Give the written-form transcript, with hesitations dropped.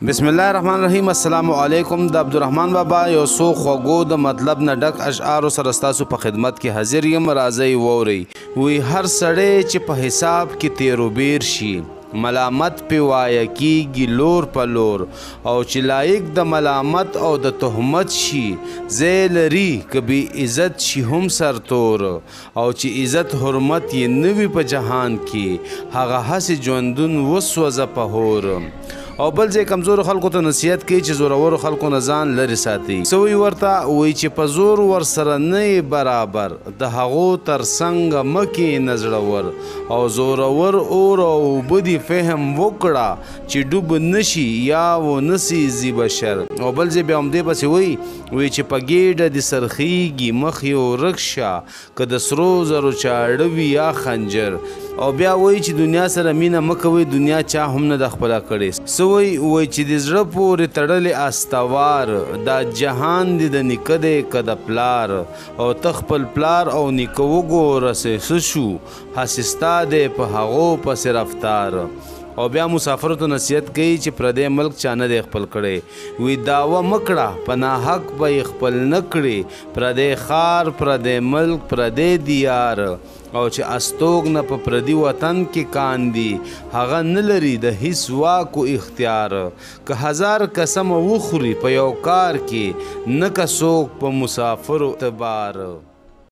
بسم الله الرحمن الرحیم. السلام علیکم. د عبدالرحمن بابا یو څو خوږو د مطلب نه ډک اشعارو سره ستاسو په خدمت کې حاضر یم. راځئ واورئ. وی هر سړی چې په حساب کې تیروبیر شي، ملامت پې وایه کیږي لور په لور، او چې لایق د ملامت او د تهمت شي، ځای لري که بې عزت شي هم سرتور، او چې عزت حرمت یې نه وي په جهان کې، هغه هسې ژوندون وسوځه په هور. او بل ځای کمزورو خلکو ته نصیحت کوي چې زورورو خلکو نه ځان لرې ساتي. څه وایي ورته؟ وایي چې په زور ورسره نه یې برابر، د هغو تر څنګه مه کښېنه زړور، او زورور اور او اوبه دي فهم وکړه چې ډوب نه شي یا ونه سیزي بشر. او بل ځای بیا همدې پسې وایي، وایي چې په ګېډه دې څرخېږي مخ یې ورک شه، که د سرو زرو چاړه وي یا خنجر. او بیا وایي چې دنیا سره مینه مه کوئ، دنیا چا هم نه ده خپله کړې. څه وایي؟ وایي چې د زړه پورې تړلې استوار، دا جهان دې د نیکه دی که د پلار، او ته خپل پلار او نیکه وګوره څه شو، هسې ستا دی په هغو پسې رفتار. او بیا مسافرو ته نصیحت کوي چې پردی ملک چا نه دی خپل کړی. وی دعوه مه کړه، په ناحق به یې خپل نه کړي، پردی ښار، پردی ملک، پردی دیار، او چې استوګنه په پردي وطن کې کاندي، هغه نه لري د هیڅ واک و اختیار، که هزار قسمه وخوري په یو کار کې، نه که څوک په مسافرو اعتبار.